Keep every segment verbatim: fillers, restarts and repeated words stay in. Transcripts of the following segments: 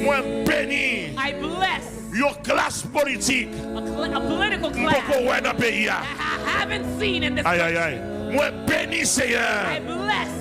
Mwen beni. I bless yon klas politik a, cl- a political class poko wè nan peyi a. I haven't seen in this country. Ay, ay, ay. Mwen beni, Seyè. I bless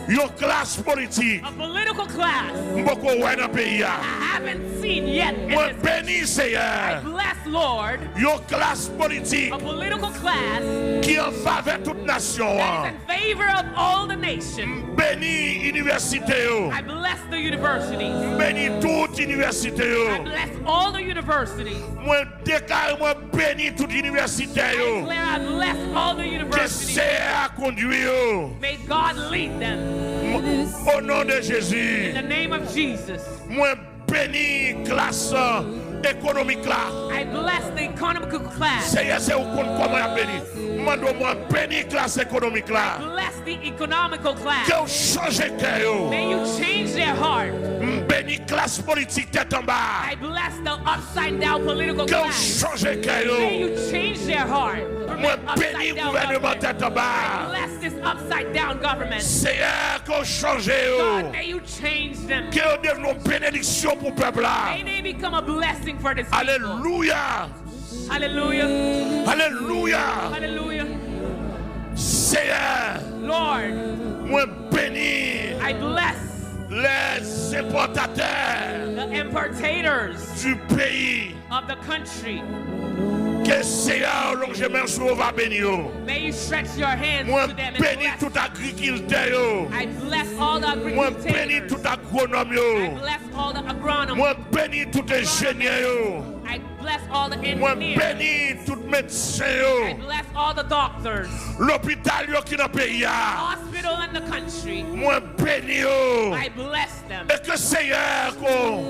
yon klas politik a political class m poko wè nan peyi a. I haven't seen yet in this country. Mwen beni, Seyè. I bless, Lord, yon klas politik a political class ki an favè tout nasyon an. Favor of all the nations. M beni inivèsite yo. I bless the universities. M beni tout inivèsite yo. I bless all the universities. Mwen deklare mwen beni tout inivèsite yo. I declare I bless all the universities. Ke Seyè a kondui yo. May God lead them. O non de Jezi. In the name of Jesus. Mwen beni klas ekonomik la. I bless the economical class. Seyè, se ou konn kòman y ap beni. M mande w, mwen beni klas ekonomik la. I bless the economical class. Ke w chanje kè yo. May you change their heart. M beni klas politik tèt anba. I bless the upside down political class. Ke w chanje kè yo. May you change their heart. Mwen beni gouvènman tèt anba. I bless this upside down government. Seyè, ke w chanje yo. God, may you change them. Ke yo devni yon benediksyon pou pèp la. May they become a blessing for this people. Alelouya. Hallelujah. Alelouya. Hallelujah. Seyè, Lord, mwen beni, I bless, les importateurs, the importators, du pays, of the country. Ke Seyè lonje men sou yo, va beni yo. May you stretch your hands to them and bless. Mwen beni tout agrikiltè yo. I bless all the agricultors. Mwen beni tout agwonòm yo. I bless all the agronomists. Mwen beni tout enjenyè yo. I bless all the engineers. Mwen beni tout medsen yo. I bless all the doctors. Lopital yo ki nan peyi a. Hospital in the country. Mwen beni yo. I bless them. E ke Seyè kon,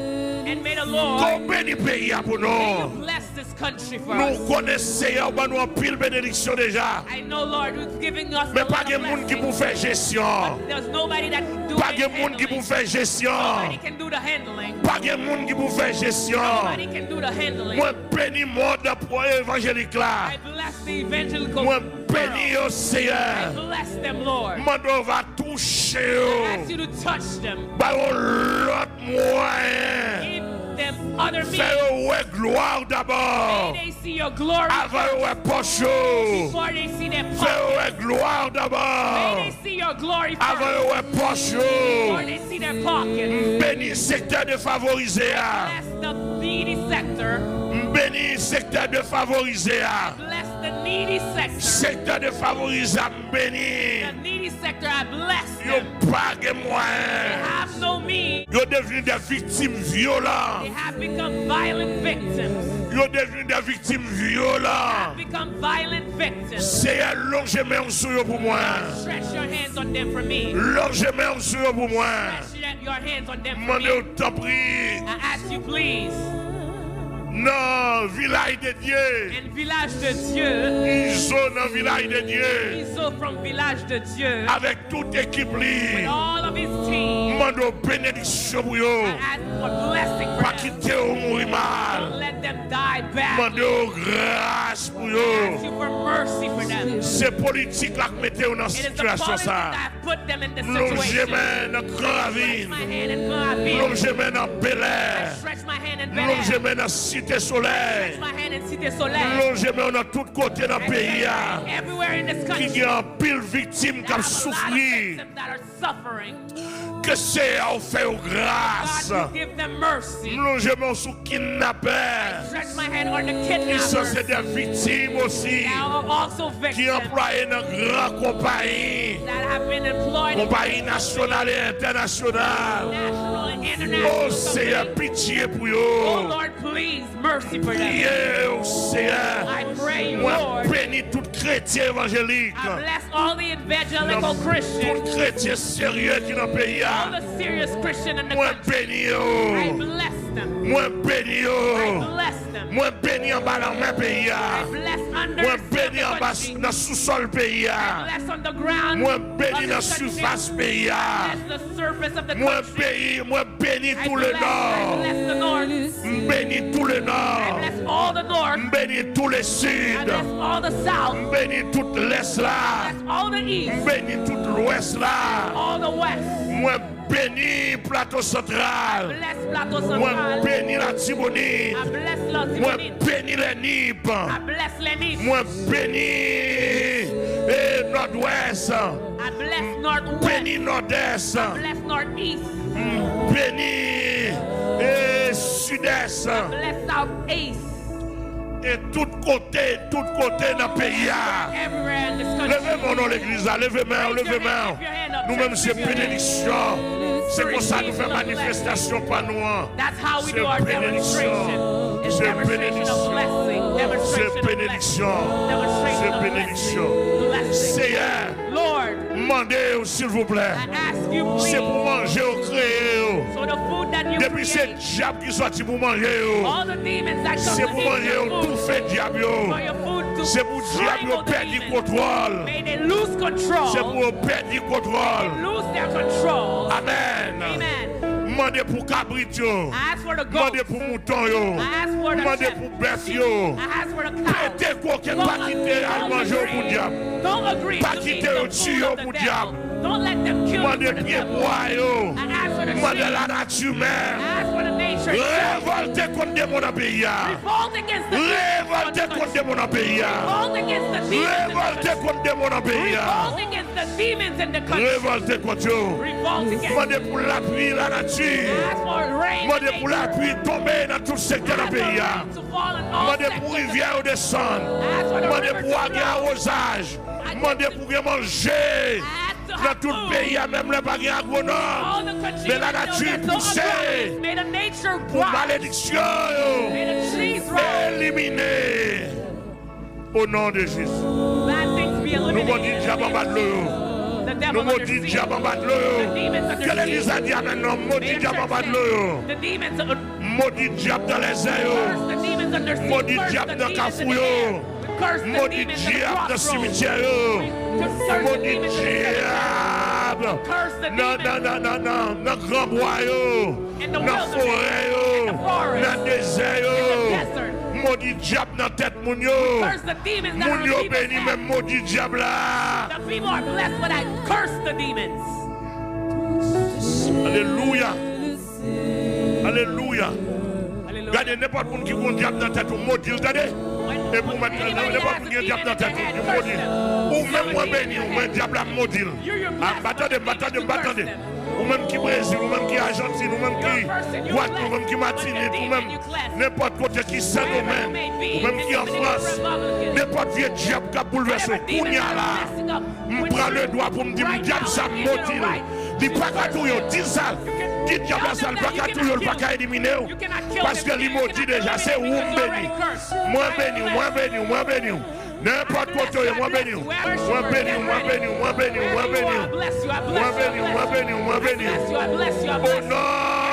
and may the Lord, kon beni peyi a pou nou. May you bless this country for us. Nou konnen Seyè ou ban nou anpil benediksyon deja. I know, Lord, you've given us a lot of blessings. Men pa gen moun ki pou fè jesyon. But there's nobody that can do any handling. Pa gen moun ki pou fè jesyon. Nobody can do the handling. Pa gen moun ki pou fè jesyon. Nobody can do the handling. Mwen beni mond evanjelik la. I bless the evangelical world. Mwen beni yo, Seyè. I bless them, Lord. Mande w va touche yo. I ask you to touch them. Ba yo lòt mwayen. Give them other means. Fè yo wè glwa w dabò. May they see your glory first. Avan yo wè pòch yo. Before they see their pockets. Fè yo wè glwa w dabò. May they see your glory first. Avan yo wè pòch yo. Before they see their pockets. M beni sektè defavorize a. I bless the needy sector. M beni sektè defavorize a. Bless the needy sector. Sektè defavorize a, m beni. The needy sector, I bless them. Yo pa gen mwayen. They have no means. Yo devni de viktim vyolan. They have become violent victims. Yo devni de viktim vyolan. They have become violent victims. Seyè, lonje men w sou yo pou mwen. Stretch your hands on them for me. Lonje men w sou yo pou mwen. Stretch your hands on them for me. Mande w, tanpri. I ask you, please. Nan vilaj de Dye. In Village de Dieu. Izo nan vilaj de Dye. Izo from Village de Dieu. Avèk tout ekip li. With all of his team. Mande w benediksyon pou yo. I ask for blessing for them. Pa kite yo mouri mal. Don't let them die badly. Mande w gras pou yo. I ask you for mercy for them. Se politik la k mete yo nan sitiyasyon sa. It is the politics that have put them in this situation. M lonje men nan Gran Ravin. Stretch my hand in Gran Ravin. M lonje men nan Bèlè. I stretch my hand in Bèlè. M lonje men nan Site Solèy. Stretch my hand in Cité Soleil. M lonje men nan tout kote nan peyi a. Everywhere in this country. Ki gen anpil viktim k ap soufri. That have a lot of victims that are suffering. Ke Seyè w fè yo gras. God, you give them mercy. M lonje men w sou kidnapè. I stretch my hand on the kidnappers. Ki sanse de viktim osi. That are also victims. Ki anplwaye nan gran konpayi. That have been employed in great companies. Konpayi nasyonal e entènasyonal. National and international companies. O Seyè, pitye pou yo. Oh Lord, please. Mercy for them. Priye yo, Seyè. I pray you, Lord. Mwen beni tout kretyen evanjelik. I bless all the evangelical Christians. Tout kretyen serye ki nan peyi a. All the serious Christian in the country. Mwen beni yo. I bless them. Mwen beni yo. I bless them. Mwen beni anba lanmè peyi a. Mwen beni anba nan sousòl peyi a. Mwen beni nan sifas peyi a. Mwen beni, mwen beni tou le nò. M beni tou le nò. M beni tou le sid. M beni tout lès la. M beni tout lwès la. Mwen beni Plato Santral. Mwen beni Latibonit. Mwen beni Lènip. Mwen beni, eh, Nòdwès. Beni Nòdès. M beni, eh, Sidès. E tout kote, tout kote nan peyi a. Leve men w non legliz la, leve men w, leve men w. Nou menm se benediksyon. Se konsa nou fè manifestasyon pa nou an. Se benediksyon. Se benediksyon. Se benediksyon. Se benediksyon. Seyè, m mande w silvouplè. Se pou manje yo kreye yo. Depi se dyab ki sòti pou manje yo. Se pou manje yo toufe dyab yo. Se pou dyab yo pèdi kontwòl. Se pou yo pèdi kontwòl. Amèn. M mande pou kabrit yo. M mande pou mouton yo. M mande pou bèf yo. Pete koken, pa kite al manje yo pou dyab. Pa kite yo tiye yo pou dyab. Mande pyebwa yo. Mande lanati menm. Revòlte kont demon nan peyi a. Revòlte kont demon nan peyi a. Revòlte kont demon nan peyi a. Revòlte kont yo. Mande pou lapli lanati. Mande pou lapli tonbe nan tout sektè nan peyi a. Mande pou rivyè yo desann. Mande pou gen awozaj. Mande pou gen manje nan tout peyi a, menm lè pa gen agwonòm. Men lanati pouse pou malediksyon yo elimine. O non de Jezi. Nou modi dyab anba dlo yo. Nou modi dyab anba dlo yo. Ke legliz la di amèn non, modi dyab anba dlo yo. Modi dyab nan lèzè yo. Modi dyab nan kafou yo. Modi dyab nan simityè yo. Modi dyab nan, nan, nan, nan, nan, nan granbwa yo, nan forè yo, nan dezè yo. Modi dyab nan tèt moun yo. Moun yo beni, men modi dyab la. Alelouya. Alelouya. Gade, nenpòt moun ki gon dyab nan tèt ou, modi l, tande. E pou mèt, nenpòt moun gen dyab nan tèt ou, li modi l. Ou menm, mwen beni w, men dyab la, m modi l. A, m pa tande, m pa tande, m pa tande. Ou menm ki Brezil, ou menm ki Ajantin, ou menm ki Gwadloup, ou menm ki Matinik, ou menm nenpòt kote ki Sendomeng, ou menm ki an Frans, nenpòt vye dyab k ap boulvèse w kounye a la, m pran ledwa pou m di m dyab sa m modi l. Li pa ka touye w, di l sa. Di dyab la sa, li pa ka touye w, li pa ka elimine w. Paske li modi deja, se ou m beni. Mwen beni w, mwen beni w, mwen beni w. Nenpòt kote w ye, mwen beni w. Mwen beni w, mwen beni w, mwen beni w, mwen beni w. Mwen beni w, mwen beni w, mwen beni w. O non